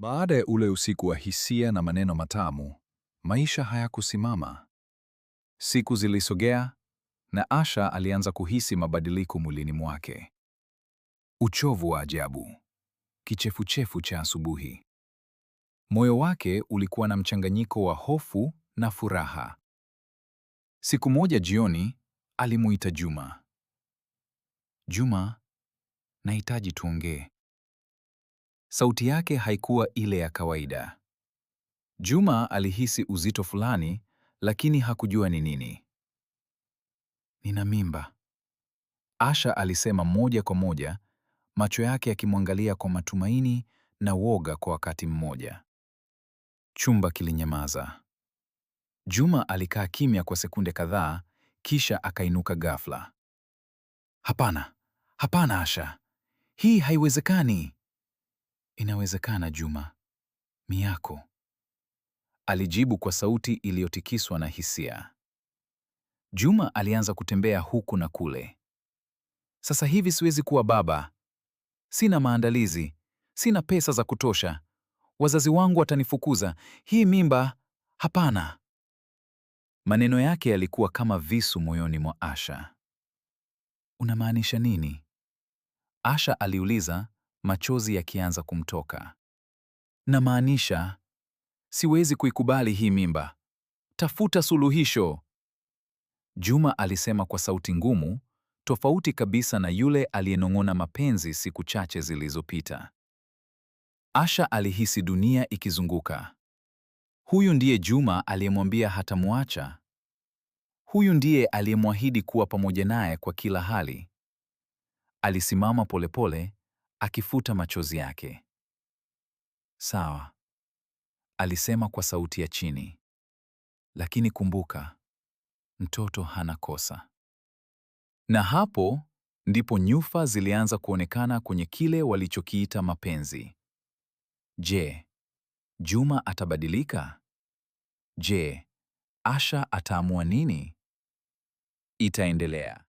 Baada ya ule usiku wa hisia na maneno matamu, maisha hayakusimama. Siku zilisogea na Asha alianza kuhisi mabadiliko mwilini mwake. Uchovu wa ajabu, kichefuchefu cha asubuhi. Moyo wake ulikuwa na mchanganyiko wa hofu na furaha. Siku moja jioni, alimuita Juma. "Juma, nahitaji tuongee." Sauti yake haikuwa ile ya kawaida. Juma alihisi uzito fulani, lakini hakujua ni nini. "Nina mimba," Asha alisema moja kwa moja, macho yake yakimwangalia kwa matumaini na woga kwa wakati mmoja. Chumba kilinyamaza. Juma alikaa kimya kwa sekunde kadhaa, kisha akainuka ghafla. "Hapana, hapana Asha, hii haiwezekani." "Inawezekana Juma, ni yako," alijibu kwa sauti iliyotikiswa na hisia. Juma alianza kutembea huku na kule. "Sasa hivi siwezi kuwa baba. Sina maandalizi, sina pesa za kutosha. Wazazi wangu watanifukuza. Hii mimba, hapana." Maneno yake yalikuwa kama visu moyoni mwa Asha. "Unamaanisha nini?" Asha aliuliza, machozi yakianza kumtoka. "Namaanisha siwezi kuikubali hii mimba. Tafuta suluhisho," Juma alisema kwa sauti ngumu, tofauti kabisa na yule aliyenong'ona mapenzi siku chache zilizopita. Asha alihisi dunia ikizunguka. Huyu ndiye Juma aliyemwambia hatamwacha. Huyu ndiye aliyemwahidi kuwa pamoja naye kwa kila hali. Alisimama polepole, akifuta machozi yake. "Sawa," alisema kwa sauti ya chini. "Lakini kumbuka, mtoto hana kosa." Na hapo ndipo nyufa zilianza kuonekana kwenye kile walichokiita mapenzi. Je, Juma atabadilika? Je, Asha ataamua nini? Itaendelea.